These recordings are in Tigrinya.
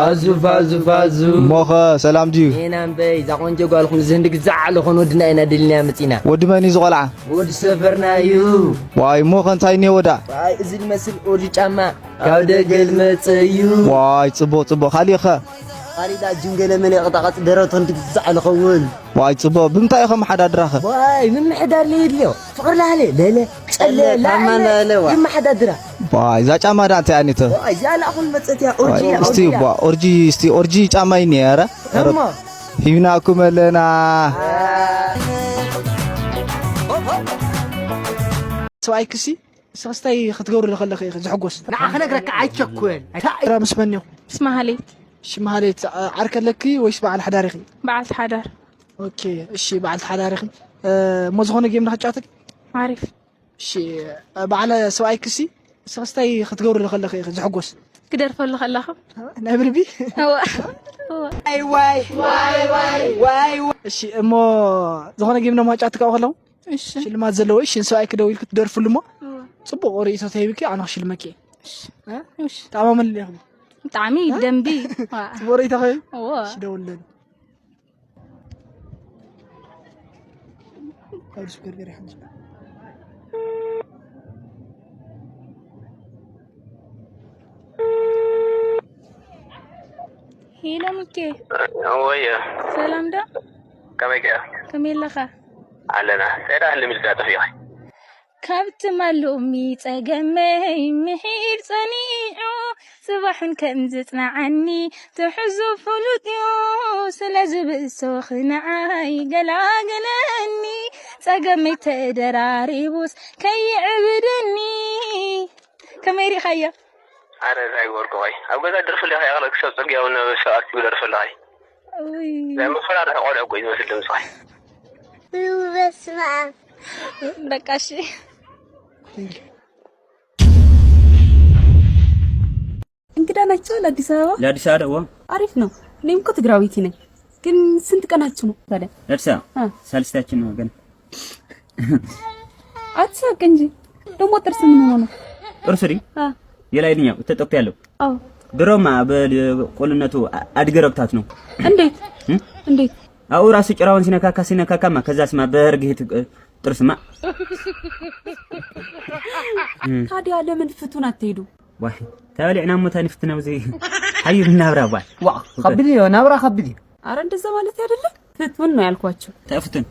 ፋዙ ፋዙ ፋዙ። እሞኸ ሰላም ድዩ? ኔና እምበይ እዛ ቆንጆ ጓልኩም እዚ ህንዲ ግዛዕ ኣለኹን ወድና ኢና ደሊና መፂና። ወዲ መን እዩ ዝቆልዓ? ወዲ ሰፈርና እዩ። ዋይ እሞኸ እንታይ እኒኦ ወዳ? ዋይ እዚ ዝመስል ኦዲ ጫማ ካብ ደገ ዝመፀ እዩ። ዋይ ፅቡቕ ፅቡቕ። ካሊእ ኸ? ካሊእ ዳ ጅንገለ መለ ቅጣቐጥ ደረቱ ህንዲ ግዛዕ ኣለኸውን። ዋይ ፅቡቕ። ብምንታይ ኢኸ መሓዳድራኸ? ዋይ ምምሕዳር ለየድልዮ ፍቕሪ ላህለ ለለ ጨለ ላለ ይመሓዳድራ። ዋይ እዛ ጫማ ዳ እንታይ ኣኒተ? እዚኣ ላእኹል መፀት እያ። ኦርጂ እያ፣ እስቲ ኦርጂ እያ። ቧ ኦርጂ እስቲ ኦርጂ ጫማ ይኒ ኧረ እሞ ሂብናኩም ኣለና። ሰብኣይ ክሲ ንስኽስታይ ክትገብሩ ከለኺ ኢኺ ዝሕጎስ። ንዓ ክነግረካ ኣይቸኩል። እንታይ? ራ ምስ መን ኢኹ? ምስ ማህሌት። እሺ ማህሌት፣ ዓ-፣ ዓርከ ኣለኪ ወይስ በዓል ሓዳር ኢኺ? በዓልቲ ሓዳር። ኦኬ፣ እሺ በዓልቲ ሓዳር ኢኺ። እ፣ እሞ ዝኾነ ጌም ንኽጫወተኪ? ዓሪፍ። እሺ፣ እ፣ በዓለ ሰብኣይ ክሲ ንስኽስታይ ክትገብሩ ከለኺ ኢኺ ዝሕጎስ። ክደርፈሉ ከለኹ። ናይ ብልቢ? እወ። እወ። ዋይ ዋይ ዋይ ዋይ ዋይ። እሺ፣ እሞ ዝኾነ ጌም ደሞ ኣጫውትካ ከለኹ እሺ። ሽልማት ዘለዎ እሺ፣ ንሰብኣይ ክደው ኢልክ ትደርፍሉ እሞ እወ። ጽቡቕ ርእይቶ ተሂብኪ ኣነ ክሽልመኪ እየ። እሺ። እ? እሺ። ተኣማመንሉ ኢኹም? ብጣዕሚ እ? ደንቢ። ዋ። ጽቡቕ ርእይቶ ከሂብ? እወ። እሺ፣ ደውልለኒ። ካብ ሱፐር ገይረ ሓንቲ። ሄሎ ሚኬ። ወየ። ሰላም ዶ? ከመይ ገይረ? ከመይ ኣለኻ? ኣለና። እንታይ ደኣ ህልም ኢልካ ጠፊእኻ? ካብ ትማል ሎሚ ጸገመይ ምሒር ጸኒዑ፣ ጽባሕን ከም ዝጽንዓኒ ትሕዙ ፍሉጥ እዩ። ስለዚ ብእሶኺ ንዓይ ገላግለኒ፣ ጸገመይ ተደራሪቡስ ከይዕብደኒ። ከመይ ሪእኻዮ? ኣረ እንታይ ገበርኩ ኸይ ኣብ ገዛ ደርፍለይ ኸይ ኣቕለ ክሳብ ጽርግያ እውን ሰብ ኣኪቡ ደርፍለይ። ውይ። ናይ መፈራርሒ ቆልዑ እኮ እዩ ዝመስል ድምፅኻ። በስመ ኣብ። በቃ እሺ። እንግዳ ናቸው ለአዲስ አበባ? ለአዲስ አበባ? አሪፍ ነው። እኔም እኮ ትግራዊቲ ነኝ። ግን ስንት ቀናችሁ ነው ታዲያ? ለአዲስ አበባ? አ። ሳልስታችን ነው ገና። አትሳቅ እንጂ። ደግሞ ጥርስ ምን ሆኖ ነው? ጥርሱ ዲ? አ። የላይኛው ተጠቅቶ ያለው። አዎ። ድሮማ በቁልነቱ አድገ ረግታት ነው። እንዴት? እም? እንዴት? አው ራሱ ጭራውን ሲነካካ ሲነካካማ ከዛስማ በእርግህ ጥርስማ። እም። ታዲያ ለምን ፍቱን አትሄዱ? ዋይ፣ ተበሊዕና እሞ ታኒ ፍትና ውዚ። ሓዩ ናብራ ቧል። ዋ፣ ከብድ እዩ፣ ናብራ ከብድ እዩ። አረ እንደዛ ማለት አይደለም። ፍቱን ነው ያልኳቸው። እንታይ ፍቱን?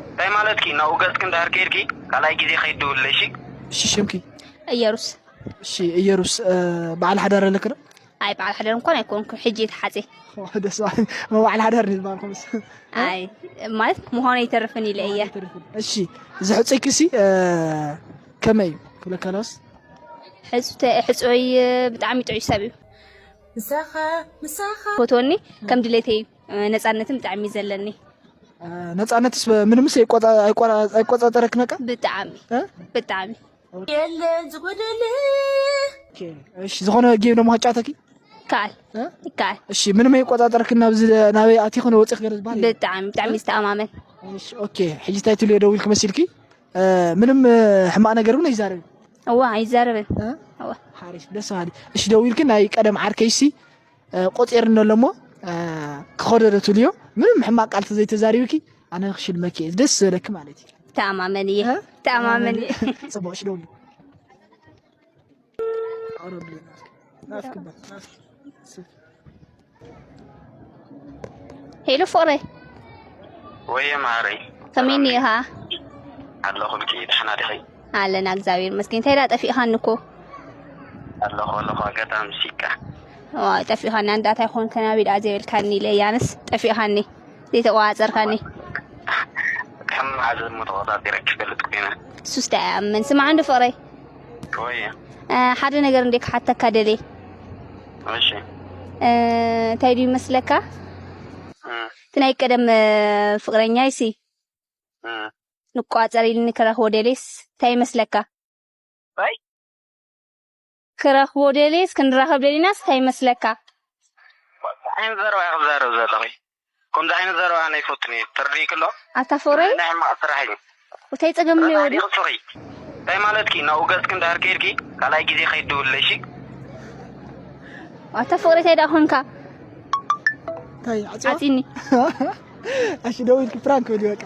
እንታይ ማለትኪ? ናብኡ ገጽኪ እንዳር ከይድኪ ካልኣይ ግዜ ከይድውለይ፣ እሺ? እሺ፣ ሽምኪ? እየሩስ። እሺ፣ እየሩስ፣ እ፣ በዓል ሓዳር ኣለክ ዶ? ኣይ፣ በዓል ሓዳር እንኳን ኣይኮንኩ፣ ሕጂ እየ ተሓጽየ። ኦ፣ ደስ በሃሊ። በዓል ሓዳር ድዩ ዝበሃል ኮምስ? ኣይ፣ ማለት ምዃኑ ኣይተርፍን ኢለ እየ። እሺ፣ እዚ ሕጹይኪ ሲ፣ እ፣ ከመይ እዩ? ክብለካ ዶስ? ሕጹተ-፣ ሕጹይ ብጣዕሚ ጥዑይ ሰብ እዩ። ምሳኻ፣ ምሳኻ። ፈትወኒ፣ ከም ድሌተይ እዩ። እ፣ ነጻነትን ብጣዕሚ እዩ ዘለኒ። እ፣ ነጻነትስ ምንምስ ኣይቆጻ-፣ ኣይቆራ-፣ ኣይቆጻጸረክን በቃ? ብጣዕሚ፣ እ? ብጣዕሚ። የለ ዝጎደለ። ኦኬ፣ እሺ፣ ዝኾነ ጌም ደሞ ክጫወተኪ? ይከኣል፣ እ? ይከኣል። እሺ፣ ምንም ኣይቆጻጸረክን ናብዚ፣ ናበይ ኣቲኺ ወጺኺ ገለ ዝበሃል የለን? ብጣዕሚ፣ ብጣዕሚ እ? ዝተኣማመን። እሺ፣ ኦኬ፣ ሕጂ እንታይ ትብልዮ ደዊልኪ መሲልኪ? እ፣ ምንም፣ እ፣ ሕማቕ ነገር እውን ኣይዛረብን? እዋ፣ ኣይዛረብን። እ? እዋ። ሓሪፍ፣ ደስ በሃሊ። እሺ፣ ደዊልኪ ናይ ቀደም ዓርከይሲ እ፣ ቆጺርኒ ኣሎ እሞ፣ እ፣ ክኸዶ ዶ ትብልዮ? ምንም ሕማቕ ቃል ተዘይተዛሪብኪ፣ ኣነ ክሽልመኪ እየ። ደስ ዝበለኪ ማለት እዩ። ተኣማመን እየ። እ? ተኣማመን እየ። ጽቡቕ፣ እሺ፣ ደውሊ። ናፍቅባ፣ ናፍቅ-፣ ሄሎ፣ ፍቕረይ። ወየ፣ ማረይ። ከመይ እኒኢኻ? ኣለኹልኪ፣ ደሕና ዲኺ? ኣለና፣ እግዚኣብሔር ይመስገን። እንታይ ደኣ ጠፊእኻኒ እኮ? ኣለኹ፣ ኣለኹ፣ ኣጋጣሚ ሲካ። ዋይ፣ ጠፊእኻኒ። ኣንዳ እንታይ ኾንካ ናበይ ደኣ ዘይበልካኒ ኢለ እየ ኣነስ ጠፊእኻኒ። ዘይተቆጻጸርካኒ። ከም መዓዝ እሞ ተቆጻጺረኪ ክፈልጥ ኮይነ? እሱስ ደኣ ይኣምን። ስማዕ እንዶ ፍቕረይ። ወየ። እ፣ ሓደ ነገር እንደ ክሓተካ ደልየ። እሺ። እ፣ እንታይ ድዩ ይመስለካ? እ። እቲ ናይ ቀደም፣ እ፣ ፍቕረኛይሲ እ። ንቋጸር ኢልኒ ክረኽቦ ደልየስ እንታይ ይመስለካ? እንታይ? ክረኽቦ ደልየስ ክንራኸብ ደሊናስ እንታይ ይመስለካ? እንታይ ዓይነት ዘረባ ኢኺ ትዛረቢ ዘለኺ? ከምዚ ዓይነት ዘረባ ኣነ ኣይፈቱን እየ። ተረዲእኪ ኣሎ? ኣታ ፍቕረይ? ናይ ሕማቕ ስራሕ እዩ። እንታይ ጸገም እኒኦ ድዩ? ተረዳዲእኪ ስኺ። እንታይ ማለትኪ? ናብኡ ገጽኪ እንዳር ከይድኪ ካልኣይ ግዜ ከይድውለይ እሺ? ኣታ ፍቕረይ እንታይ ደኣ ኾንካ? እንታይ ዓጽዋ? ዓጺኒ። ኣሽ ደው ኢልኪ ፕራንክ በሊ በቃ።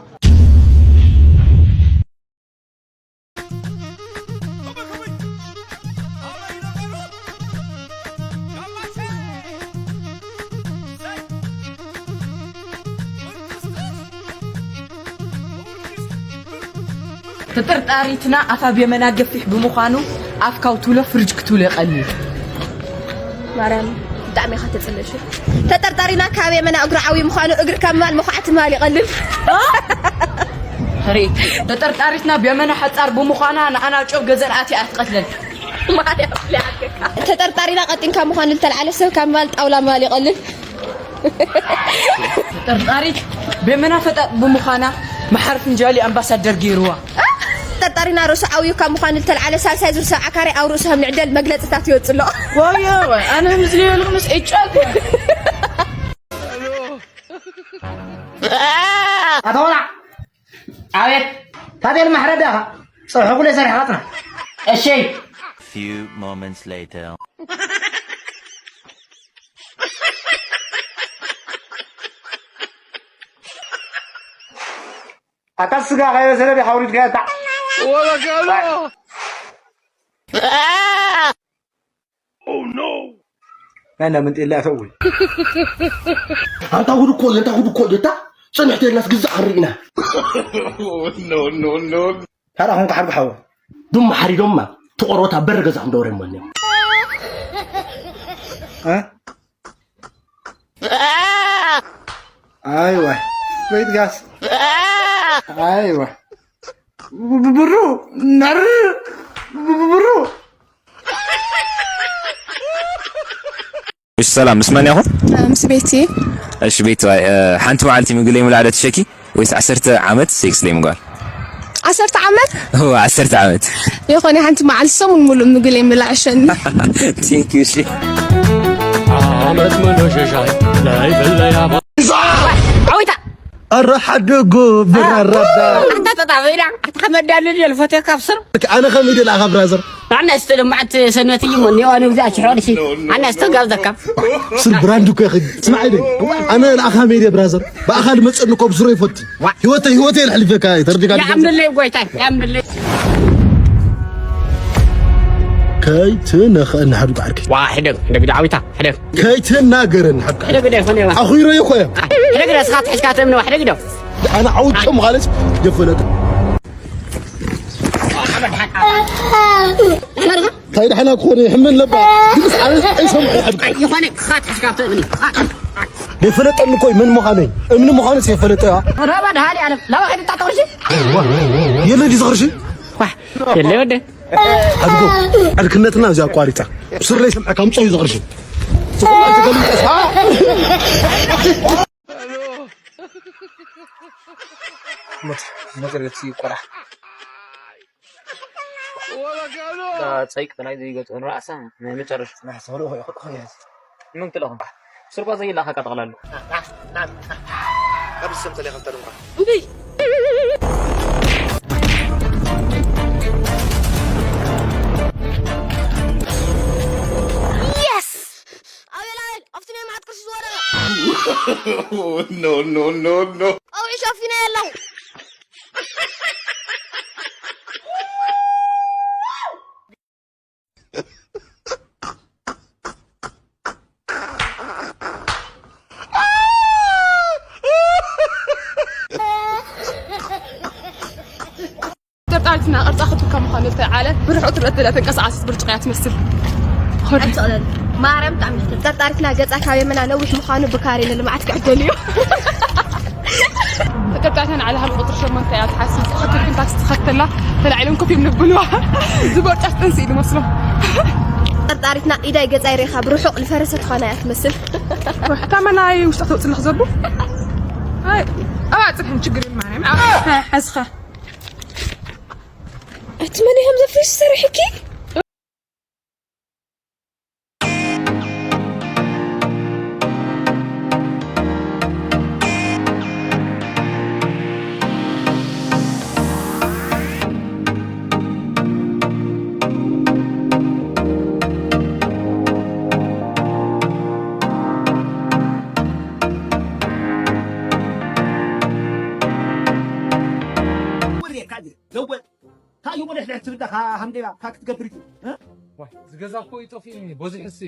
ተጠርጣሪትና ኣፋ ብየመና ገፊሕ ብምዃኑ ኣፍካ ውትሎ ፍርጅ ክትብሎ የቐልል። ማርያም ብጣዕሚ ኢኻ ተጽልእ። እሺ፣ ተጠርጣሪና ካብ የመና እግሩ ዓብዪ ምዃኑ እግርካ ምባል መኹዓቲ ምባል ይቐልል። ርኢት፣ ተጠርጣሪትና ብየመና ሓጻር ብምዃና ንኣና ጨው ገዘን ኣትያ ኣትቐትለን። ማርያም ሊዓልከካ። ተጠርጣሪና ቀጢንካ ምዃኑ ዝተልዓለ ሰብ ካብ ምባል ጣውላ ምባል ይቐልል። ተጠርጣሪት ብየመና ፈጣጥ ብምዃና መሓር ፍንጃሊ ኣምባሳደር ገይርዋ። ተጠርጣሪና ርእሱ ዓብዩ ካብ ምዃኑ ዝተልዓለ ሳልሳይ ዙር ሰብዓ ካሬ ኣብ ርእሱ ከም ንዕደል መግለጽታት ይወጽእ ኣሎ። ዋየ፣ ኣነ ምስዚ የልኩ ምስ ኤጫት። ኣቶ ወላዕ፣ ኣቤት። ታቤል ማሕረዳ ኢኻ። ጸብሒ ኩለ ሰሪሕኻ ጽናሕ። እሺ። Few moments later. ኣታ ስጋ ከይበሰለ ዲኻ ኣውሪድካዮ? እታ ወለጋሎ። ናይ እንዳ መንጤላ ተው። ኣንታ ጉድ እኮ እዩ፣ ኣንታ ጉድ እኮ እዩ። እታ ጽንሕቲ የላስ ግዛዕ ክንርኢ ኢና። ኖ፣ ኖ፣ ኖ። ታዲያ ኾንካ ሓርጎ ሓወ። ዱም ሓሪዶማ፣ ተቆርቦታ በር ገዛ ክንደውረ እሞ እኒኦም። እ? ኣይዋ። ወይት ጋስ። ኣይዋ። ብ-፣ ብ-፣ ብሩ፣ ነር-፣ ብ-፣ ብ-፣ ብሩ። እሺ፣ ሰላም፣ ምስ መን ኢኹም? ምስ ቤቲ። እሺ፣ ቤቲ፣ እ፣ ሓንቲ መዓልቲ ምግለይ ምላዕለ ትሸኪ ወይስ ዓሰርተ ዓመት ሴክስ ለይ ምጓል? ዓሰርተ ዓመት? እወ፣ ዓሰርተ ዓመት። ይኾነ፣ ሓንቲ መዓልቲ ሰሙን ሙሉእ ምግለይ ምላዕ ሸኒ። Thank you፣ እሺ። ዓመት ሙሉ ሽሻይ ናይ ብለያ ዓዊታ። ኣረ ሓደጎ ብራራዳ። ኣታ ተጣበይና፣ ኣታ ከመዳሉ ልፎቴ ካብ ስር። ኣነ ከመይ ኢለ ለኣኻ ብራዘር? ኣነ ስትልማዕት ሰነትይ እሞ ኔዋ ንብዛ ሽሖልሲ። ኣነ ስተጋብ ዘካ። ስል ብራንድ እኮ ይኸ-፣ ስማዕ ኢለይ። ኣነ ለኣኻ ሜድያ ብራዘር። ብኣኻል መጸኒ እኮ ብስሩ ይፈቲ። ዋ። ህይወተይ፣ ህይወተይ የልሕልፈካ፣ ተረዲካ ዲካ? የኣምለይ ጎይታይ፣ የኣምለይ። ከይትነኸ ንሓድጉ ዓርከይ። ዋ፣ ሕደግ፣ ሕደግ ዳዊታ፣ ሕደግ። ከይትናገረን ሓብካ። ሕደግ ደ፣ ኾነ ዋ። ኣኹይሮ ይኾ። ሕደግ ደ፣ ስኻ ትሕዝካ ተምነ፣ ሕደግ ደ። ኣነ ዓውጮ ማለት የፈለጠ። እንታይ ደሓና ክኾነ ይሕመን ለባ። ድምፅ ኣነ ኣይሰምዑ ይሓድጉ። ይኾነ፣ ስኻ ትሕዝካ ተምነ። የፈለጠኒ እኮ መን ምዃነይ፣ እምኒ ምዃኑስ የፈለጠ። ረባ ደሃሊ ኣለም፣ ላባ ከይትጣጠቕርሺ? የለ ዲዚ ቕርሺ? ዋ፣ የለ ወደ። ኣድጎ፣ ዕርክነትና እዚ ኣቋሪጻ። ብስረይ ሰምዐካ፣ ኣምጾ እዩ ዝቕርሺ። ዝኾነ ተገልብጠ። ሞት፣ ሞት ርገት ይቆራሕ። ጸይቅ ናይ ዘይገጥም ራእሳ ናይ መጨረሻ። ናይ ሰውሮ ሆይ፣ ሆይ፣ ሆይ። ምን ትለኹም? ስርቆ ዘይላኸ ቀጠቕላሉ። ካብ ዝሰም ተለይ ከምታ ድንኳ። እምቢ። የስ! ኣቤል፣ ኣቤል፣ ኣብቲ ናይ መዓት ቅርሺ ዝወደቐ። ኖ፣ ኖ፣ ኖ፣ ኖ። ቀውዒ ሸፊነ የለው። ተጠርጣሪትና ቅርጻ ክትብካ ምዃኑ ዝተልዓለ ብርሑቕ ትረአ ዘላ ተንቀሳቓሲት ብርጭቕ እያ ትመስል። ኾሪ። ኣይትቕለል። ማርያም ብጣዕሚ ተጠርጣሪትና ገጻ ካብ የመና ነዊሕ ምዃኑ ብካሬ ንልምዓት ክዕደል እዩ። ተጠርጣሪትና ንዓል ሃብ ቁጽሪ ሸሞንተ እያ ትሓስብ። ዝኸተል ኩንታት ዝተኸተላ ተላዒሎም ኮፍ እዮም ንብልዋ። ዝበርጫስ ጥንሲ እዩ ዝመስሎ። ተጠርጣሪትና ኢዳይ ገጻይ ሬኻ ብርሑቕ ዝፈረሰት ዃና እያ ትመስል። ሕታመናይ ውሽጣ ተውፅልኽ ዘቡ። ኣይ፣ ኣብኣ ፅንሕን ችግር የለን ማርያም። ኣብኣ ሓዝኻ። ኣቲ መን እዮም ዘፍሽ ዝሰርሕኪ? ሕድሕድ ትብል ዳኻ ሃምዴባ፣ ካ ክትገብር እዩ? እ? ዋይ፣ ዝገዛ እኮ እዩ ጠፊኡኒ። በዚ ሕሲ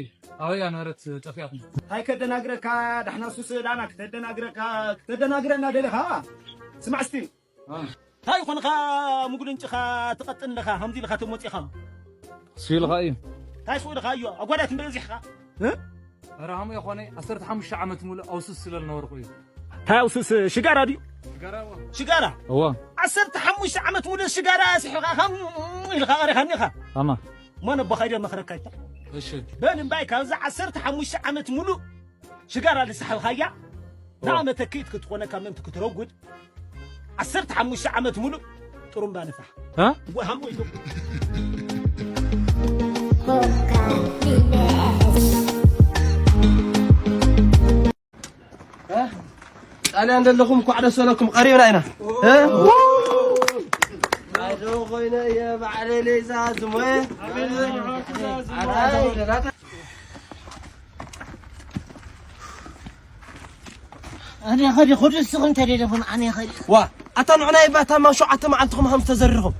ኣበይ እያ ነበረት ጠፊኣትኒ? እንታይ ከደናግረካ፣ ዳሕና ሱስ ዳና ክተደናግረካ፣ ክተደናግረና ደለኻ? ስማዕ እስቲ። እ። እንታይ ይኾንኻ፣ ምጉልንጭኻ ትቐጥን ኣለኻ፣ ከምዚ ኢልኻ ተሞጺኻ? ስኢልኻ እዩ። እንታይ ስኢልኻ እዩ? ኣጓዳት እምበዚሕኻ? እ? ኧረ ሃሙ የኾነ፣ ዓሰርተ ሓሙሽተ ዓመት ሙሉእ ኣውስስ ስለ ዝነበርኩ እዩ። እንታይ ኣውስስ፣ ሽጋራ ድዩ? ሽጋራ እዎ። ሽጋራ? እዎ። ዓሰርተ ሓሙሽተ ዓመት ሙሉእ ሽጋራ ስሒኻ ከም ኢልካ ቀሪኻኒ ኢኻ። ኣማ። እሞ ነቦኻ ኢደ መኽረካ ይታ። እሺ። በል እምባይ ካብዛ ዓሰርተ ሓሙሽተ ዓመት ሙሉእ ሽጋራ ዝሰሓብካያ፣ እዎ። ንኣ መተክኢት ክትኾነካ ምእንቲ ክትረጉድ ዓሰርተ ሓሙሽተ ዓመት ሙሉእ ጥሩምባ ንፋሕ። እ? ወ-፣ ሃሞ ኢሉ። እ? ጣልያን ዘለኹም እንኳዕ ደስ በለኩም፣ ቀሪብና ኢና። እ? ኣዶ ኮይነ እየ ባዕለይ ለይዛ ዝሞየ። ኣነ ኸዲ ኹዱ ንስኹም ተደለኹም ኣነ ኸዲ። ዋ፣ ኣታ ንዑና ይባ ታማ ሸውዓተ መዓልትኹም ሃም ዝተዘርኹም።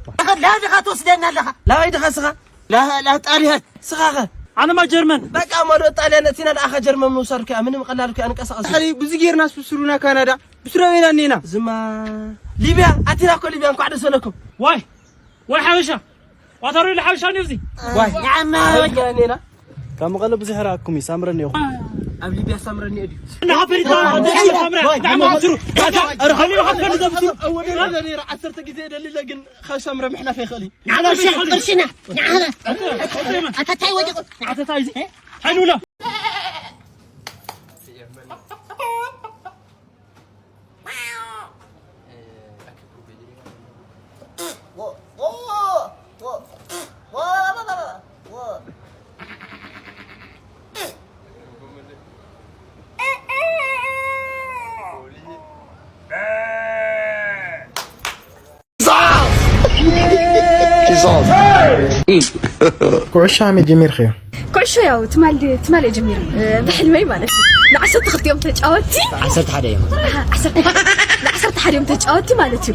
ላብ ዲኻ ትወስደና ኣለኻ? ላባይ ዲኻ ስኻ? ላ-፣ ላብ ጣልያን። ስኻኸ? ኣነማ ጀርመን። በቃ እሞ ዶ ጣልያን እቲና ንኣኻ ጀርመን ምውሳድ እኮ እያ። ምንም ቀላል እኮ እያ፣ ንቀሳቐስ። ኸዲ ብዙ ጌርና ስብስሩና ካናዳ፣ ብስሩ ኣበይና እኒና? ዝማ ሊብያ፣ ኣቲና እኮ ሊብያ፣ እንኳዕ ደስ በለኩም። ዋይ፣ ዋይ ሓበሻ፣ ዋታሩ ኢሉ ሓበሻ እኒኦ እዚ። ዋይ። ንዓማ ኣበይና እኒና? ካብ መቐለ ብዙሕ ይርኣኩም እዩ፣ ሳምረ እኒኦ። ኣብ ሊብያ ሳምረ እኒኦ ድዩ? ንሓፈሪታ፣ ሳምረ፣ ንዓማ ብስሩ። ኣታ፣ ኧረ፣ ኸሊሉ ሓፈሪ ዘብስሩ። እወ፣ ደለ ነይረ፣ ዓሰርተ ግዜ ደሊለ፣ ግን ካብ ሳምረ ምሕላፍ ኣይኽእል እዩ። ንዓማ ብስሩ፣ ቅርሽና፣ ንዓማ። ኣታ ታይ ወዲቑ? ኣታ ታይ እዚ? ሓይሉላ። ኩዕሾ ከመይ ጀሚርክዮ? ኩዕሾ ያው ትማል ትማል እየ ጀሚረ፣ እ፣ ብሕልመይ ማለት እዩ። ንዓሰርተ ክልቲኦም ተጫወትቲ ዓሰርተ ሓደ እዮም። ዓሰርተ፣ ንዓሰርተ ሓደ እዮም ተጫወትቲ ማለት እዩ።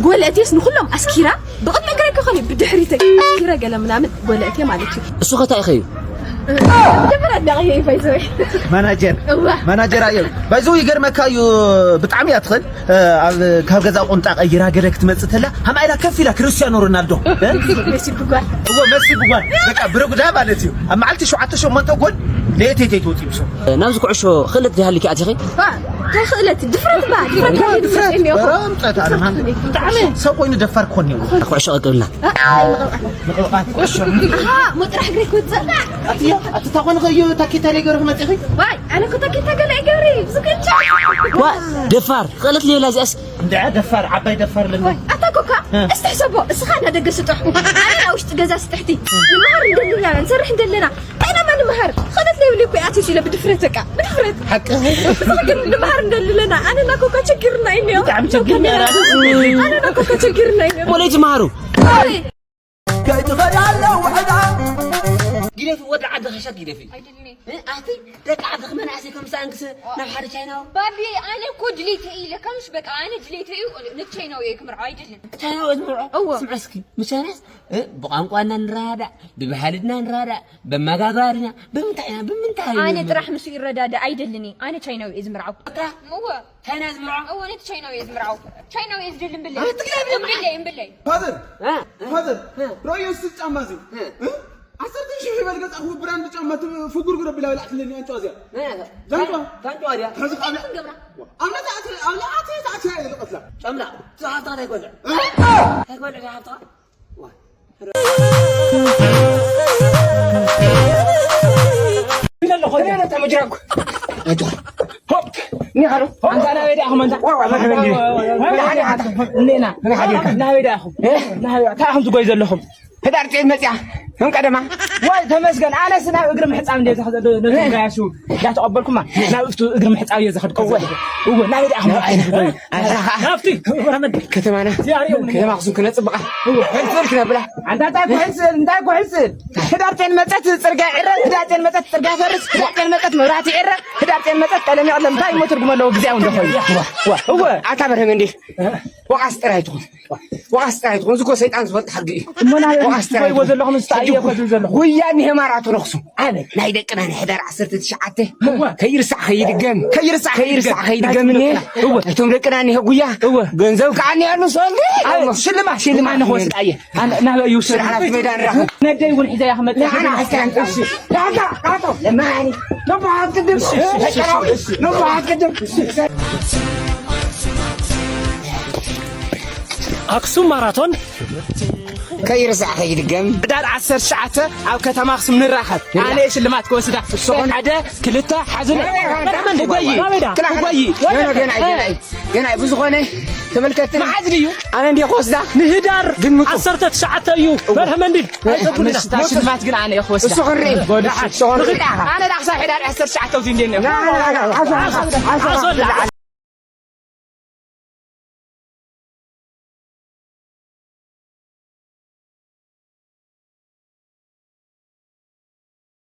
ጎል ኣእትየስ ንኩሎም ኣስኪራ ብቕድሚ እግረይ ክኾን እዩ ብድሕሪተይ ኣስኪረ ገለ ምናምን ጎል ኣእትየ ማለት እዩ። እሱ ኸታይ ኸዩ? መጀመርያ ኣድናቒ እየ ባይዘወይ። ማናጀር። እዋ። ማናጀር ኣየው። ባይዘው ይገርመካ እዩ፣ ብጣዕሚ እያ ትኽእል። እ፣ ኣብ፣ ካብ ገዛ ቁምጣ ቀይራ ገለ ክትመጽእ ተላ፣ ሃምኣ ኢላ ከፍ ኢላ ክርስቲያኖ ሮናልዶ። እ? መሲ ብጓል። እዎ፣ መሲ ብጓል። በቃ ብረጉዳ ማለት እዩ። ኣብ መዓልቲ ሸውዓተ ሸሞንተ ጎል ለየተይተይ ትወጽእ ይብሶ። ናብዚ ኩዕሾ ክእለት ዘይሃልኪ ኣቲኺ? ዋ፣ እንታይ ክእለት? ድፍረት በሃል። ድፍረት በሃል። ድፍረት። ድፍረት። ኧረ፣ ምጸት ኣነ ማን? ብጣዕሚ። ሰብ ኮይኑ ደፋር ክኾን እኒዎ። ኩዕሾ ቀቅብልና። እ፣ ኣይ፣ ንቕብኣት። ንቕብኣት ኩዕሾ። ኣሃ፣ ሞ ጥራሕ እግሪ ክወጽእ? ኣቲ፣ ኣቲ ታኾነ ኸዮ ታኬታ ለይ ገርኹ መጺኺ? ዋይ፣ ኣነ እኮ ታኬታ ገለ ኣይገብሪ፣ ብዙ ከቻ። ዋ፣ ደፋር፣ ክእለት ዘይብላ እዚኣስ። እንድዓ ደፋር፣ ዓባይ ደፋር ለለ። ዋይ፣ ኣታ ኮካ፣ እ። እስቲ ሕሰቦ፣ እስኻ እና ደገ ስጡሕ። ኣነ ና ውሽጢ ገዛ ስጥሕቲ። ንምሃር እንደልና፣ ንሰርሕ እንደለና። እንታይ ኢና ማ ንምሃር? ክእለት ዘይብሉ እኮ ኣትዩ ኢለ ብድፍረት በቃ፣ ብድፍረት። ሓቂ። እስኻ ግን ንምሃር እንደለና፣ ኣነ ና ኮካ ችግርና እዩ። ብጣዕሚ ችግርና እዩ። ኣነ ና ኮካ ችግርና እዩ። ወለይቲ መሃሩ። ኣይ። ከይትኸድ ኣለዉ ዕዳ። ግደፊ፣ ወዲ ዓዲ ኸሻት ግደፊ። ኣይደልን። እ፣ ኣቲ ደቂ ዓድኺ መናእሰይ ከም ዝሰኣንክስ ናብ ሓደ ቻይናዊ። ባቢ፣ ኣነ እኮ ድሌተ እዩ ለካ፣ ምሽ በቃ፣ ኣነ ድሌተ እዩ፣ ነቲ ቻይናዊ እየ ክምርዖ፣ ኣይደልን። ቻይናዊ እየ ዝምርዖ? እወ። ስምዐ እስኪ፣ ምስ ቻይናስ፣ እ፣ ብቋንቋና ንረዳዳእ፣ ብባህልና ንረዳእ፣ በመጋባርና፣ ብምንታይ ኢና፣ ብምንታይ ኣነ እዩ? ጥራሕ ምስ ይረዳዳእ ኣይደልን እየ፣ ኣነ ቻይናዊ እየ ዝምርዓው። ጥራሕ? እወ። ቻይና ዝምርዖ? እወ፣ ነቲ ቻይናዊ እየ ዝምርዓው። ቻይናዊ እየ ዝደሊ እምብለይ። ኣቲ ግደፍ። እምብለይ፣ እምብለይ። ፋዘር፣ እ? ፋዘር፣ እ? ሮዮ እስቲ ጫማ እዚ። እ? እ? ዓሰርተ ሽሕ ይበል ገዛእኹ ብራንድ ጫማ፣ እቲ ፍጉርጉር ኣቢላ በላዕትለኒ ኣንጫዋ እዚኣ። እ? ዛንጫዋ። ዛንጫዋ ድያ? ሕዚ ኣብ እንታይ ክንገብራ? ኣብ ነታ ኣተ-፣ ኣብ ነታ ኣተ-፣ ኣተ-፣ ኣተ-፣ እየ ዝቐትላ። ጨምላ፣ እቲ ሃፍትኻ እንታይ ይኮልዕ? እ? እንታይ ይኮልዕ ሃፍትኻ? ዋ። ሆፕ! ኒኻሉ! ኣንታ ናበይ ደኣኹም ኣንታ? ናበይ ደኣኹም? ናበይ ደኣኹም? እንታይ ኢኹም ትጎዩ ዘለኹም? ህዳር ጤፍ መጽያ። እም ቀደማ። ወይ ተመስገን፣ ኣነስ ናብ እግሪ ምሕጻብ እንደ ዝኸደ ነቲ ጋያሹ እንዳተቐበልኩማ ናብ እፍቱ እግሪ ምሕጻብ እየ ዝኸድ። እወ። እወ፣ ናበይ ደኣ ናብቲ ወረመን ከተማና እዚኣ ርእዮም። ከተማ ኣኽሱም ክነጽብቓ። እወ። ሕልፍል ክነብላ። ኣንታ እንታይ ኩሕል ስእል፣ እንታይ ኩሕል ስእል? ህዳር ጤን መጸት ጽርግያ ይዕረ፣ ህዳር ጤን መጸት ጽርግያ ፈርስ፣ ህዳር ጤን መጸት መብራህቲ ይዕረ፣ ህዳር ጤን መጸት ቀለም ይቕለም። እንታይ እሞ ትርጉም ኣለዎ? ግዜያዊ እንዶ ኮይኑ። እወ። ኣታ በርሀ መንዲ፣ ወቓስ ጥራይ ትኹን። ወቓስ ጥራይ ትኹን። እዚ እኮ ሰይጣን ዝፈልጥ ሓቂ እዩ። እሞ ናይ ወቓስ ጥራይ ትኹን። ዘለኹም ስታይ እየ ከዝብ ዘለኹ። ጉያ እኒሄ ማራቶን ኣኽሱም። ኣበይ? ናይ ደቅና ናይ ሕዳር ዓሰርተ ትሽዓተ። እወ። ከይርሳዕ ከይድገም። ከይርሳዕ ከይርሳዕ ከይድገም። ከይድገም እኒሄ። እወ። እቶም ደቅና እኒሄ ጉያ። እወ። ገንዘብ ከኣ እኒሄ ኣሎ፣ ሰንዲ። ኣበይ? ሽልማት፣ ሽልማት ኣነ እኒሄ። ክወስድ ኣየ። ኣነ ናበይ ይውሰድ? ስርዓት ሜዳ ንራኸብ። ነደይ እውን ሒዘ እያ ክመጽእ። ንዓና ኣስካን፣ እሺ። ዳታ፣ ዳታ፣ ለማኒ። ነቦ ሃብ ቅድም። እሺ፣ እሺ፣ እሺ። ነቦ ሃብ ቅድም። ኣክሱም ማራቶን ከይርሳዕ ከይድገም። ሕዳር ዓሰርተ ትሽዓተ ኣብ ከተማ ኣክሱም ንራኸብ። ንራኸብ። ኣነ ሽልማት ክወስዳ። እሱ ኾን ሓደ፣ ክልተ፣ ሓዙለ። ናበይ? ትጎይ። ናበይ? ትጎይ። ገና፣ ገና፣ ገና፣ ገና፣ ብዝኾነ ተመልከትና። መዓዝ ድዩ? ኣነ እንዲየ ክወስዳ። ንህዳር ግን ምጡ። ዓሰርተ ትሽዓተ እዩ። እወ። በርሀ መንዲድ። ኣይተጉድና። ንስታ ሽልማት ግን ኣነ እየ ክወስዳ። እሱ ክንርኢ። ጎድሽ። እሱ ክንርኢ። ኣነ ዳኽሳ ሕዳር ዓሰርተ ትሽዓተ ኣብዚ እንዴ ነበር። ና፣ ና፣ ና፣ ና። ዓሶ፣ ዓሶ፣ ዓሶ። ዓሶ።